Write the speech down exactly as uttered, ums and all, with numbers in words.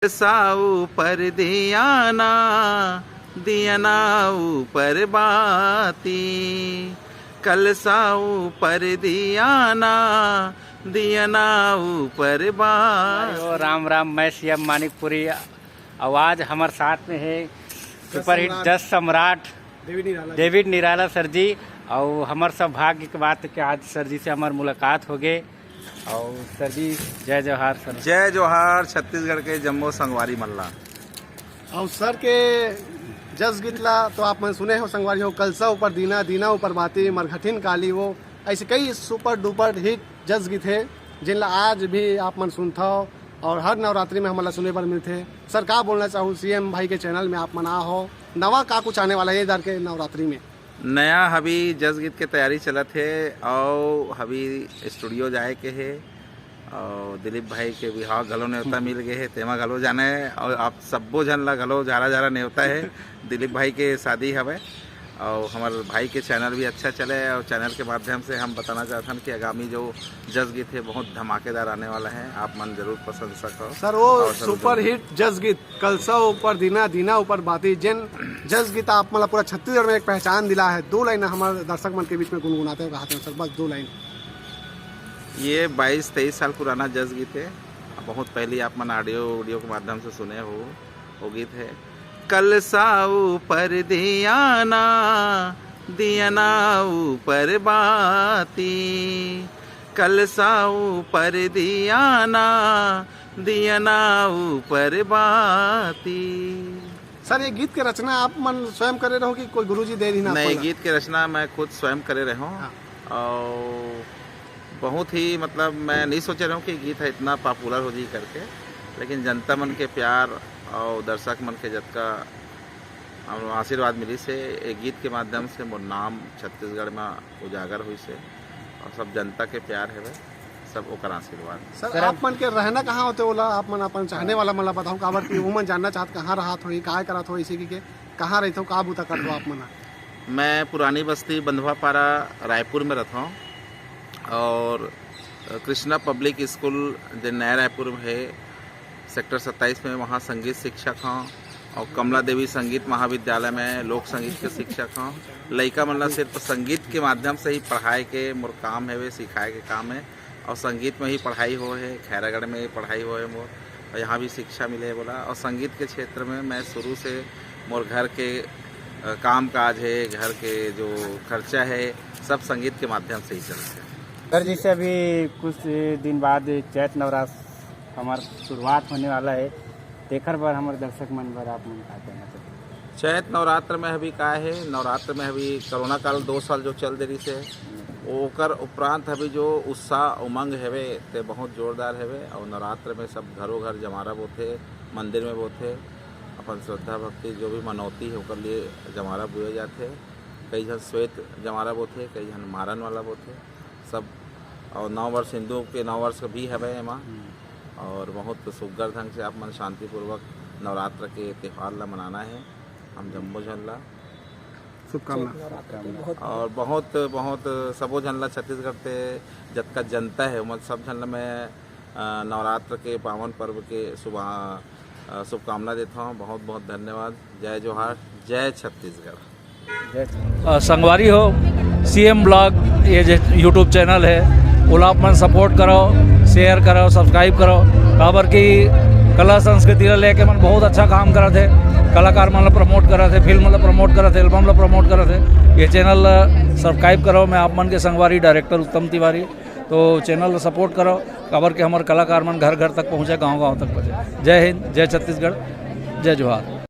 कलसा ऊपर दियाना, दियाना ऊपर बाती, कलसा ऊपर दियाना, दियाना ऊपर बाती। ओ राम राम, मैं सीएम मानिकपुरी। और आज हमर साथ में है सुपरहिट जस सम्राट डेविड निराला जी। डेविड निराला सर जी। और हमर सौभाग्य के बात है कि आज सर जी से हमर मुलाकात हो गए। और सर जी, जय जोहार सर। जय जोहार छत्तीसगढ़ के जम्मो संगवारी मन ला। और सर के जस गीत ला तो आप मन सुने हो संगवारी हो, कलसा ऊपर दीना, दीना ऊपर बाती, मरघटिन काली वो, ऐसे कई सुपर डुपर हिट जस गीत है, जिन ला आज भी आप मन सुनथव और हर नवरात्रि में हमन ला सुने बर मिलथे। सर, का बोलना चाहू, सीएम भाई के चैनल में आप मन आ हो, नवा का कुछ आने वाला है ये दर के नवरात्रि में? नया हबी जस गीत के तैयारी चलत हे, और हबी स्टूडियो जाए के हे, और दिलीप भाई के बिहाव घलो नेवता मिल गए हे, तेमा घलो जाना है, और आप सब्बो झन ला घलो झारा झारा नेवता है। दिलीप भाई के शादी हवे, और हमर भाई के चैनल भी अच्छा चले, और चैनल के माध्यम से हम बताना चाहथन कि आगामी जो जस गीत है बहुत धमाकेदार आने वाला है, आप मन जरूर प्रशंसा करो। सर, वो और सर सुपर हिट जस गीत कलसा ऊपर दीना, दीना ऊपर बाती, जेन जस गीत आप मन ला पूरा छत्तीसगढ़ में एक पहचान दिला है, दो लाइन हमारे दर्शक मन के बीच में गुनगुनाते हुए कहते हैं सर, बस दो लाइन। ये बाईस तेईस साल पुराना जस गीत है, बहुत पहले आप मन ऑडियो वीडियो के माध्यम से सुने हो, वो गीत है। कलसा ऊपर दियाना, दियाना ऊपर बाती, कलसा ऊपर दियाना, दियाना ऊपर बाती। सर, ये गीत के रचना आप मन स्वयं करे रहो कि कोई गुरुजी दे रही ना नहीं, आपको? गीत के रचना मैं खुद स्वयं करे रहे हूँ। हाँ। और बहुत ही, मतलब, मैं नहीं सोचे रहे हूँ कि गीत है इतना पॉपुलर हो जी करके, लेकिन जनता मन के प्यार और दर्शक मन के जतका हम आशीर्वाद मिली से, एक गीत के माध्यम से मोर नाम छत्तीसगढ़ में उजागर हुई से, और सब जनता के प्यार है, सब ओकर आशीर्वाद। सर, सर, आप मन के रहना कहाँ होते, ओला आप मन अपन चाहने वाला मन ला बताओ, काबर कि वो मन जानना चाहत कहाँ रहत होई, काय करत हो, इसे कि के कहाँ रहते हो, का बूता करते हो आप मन? मैं पुरानी बस्ती बंधवा पारा रायपुर में रहता हूँ, और कृष्णा पब्लिक स्कूल जो नया रायपुर में है, सेक्टर सत्ताईस में, वहाँ संगीत शिक्षक हूँ, और कमला देवी संगीत महाविद्यालय में लोक संगीत के शिक्षक हूँ। लइका मन ला सिर्फ संगीत के माध्यम से ही पढ़ाए के मोर काम है, वे सिखाए के काम है। और संगीत में ही पढ़ाई हो है, खैरागढ़ में ही पढ़ाई हो है मोर, और यहाँ भी शिक्षा मिले है बोला। और संगीत के क्षेत्र में मैं शुरू से, मोर घर के अ, काम काज है, घर के जो खर्चा है, सब संगीत के माध्यम से ही चलते हैं। सर, जैसे अभी कुछ दिन बाद चैत नवरात्र हमार शुरुआत होने वाला है, तेकर बर हमर दर्शक मन बर आप मन का कहना चाहते हैं? चैत नवरात्र में अभी का है, नवरात्र में अभी कोरोना काल दो साल जो चल दे रही से, ओकर उपरांत अभी जो उत्साह उमंग हेवे, ते बहुत जोरदार हेवे। और नवरात्र में सब घरों घर जमारा बोथे, मंदिर में बोथे, अपन श्रद्धा भक्ति जो भी मनौती है, ओकर लिए जमारा बुए जाथे। कई झन श्वेत जमारा बोथे, कई झन मारन वाला बोथे, सब। और नौ वर्ष हिंदू के नौ वर्ष भी हवे एमा। और बहुत सुग्घर ढंग से आप मन शांतिपूर्वक नवरात्र के त्यौहार ला मनाना है। हम जम्मो झन ला शुभकामना। और बहुत, बहुत सबो झन ला, छत्तीसगढ़ के जतका जनता है, ओमन सब झन ला मैं, अ, नवरात्र के पावन पर्व के शुभ-, अ, शुभकामना देता हूँ। बहुत, बहुत धन्यवाद। जय जोहार, जय छत्तीसगढ़। अ, संगवारी हो, सीएम ब्लॉग ये जे YouTube चैनल है, ओला आप मन सपोर्ट करो, शेयर करो, सब्सक्राइब करो, काबर कि कला संस्कृति ला लेके मन बहुत अच्छा काम करत है, कलाकार मन ला प्रमोट करत है, फिल्म ला प्रमोट करत है, एल्बम ला प्रमोट करत है। ये चैनल ला सब्सक्राइब करो। मैं आप मन के संगवारी डायरेक्टर उत्तम तिवारी, तो चैनल ला सपोर्ट करो, काबर कि हमर कलाकार मन घर घर तक पहुँचे, गाँव गाँव तक पहुँचे। जय हिंद, जय छत्तीसगढ़, जय जोहार।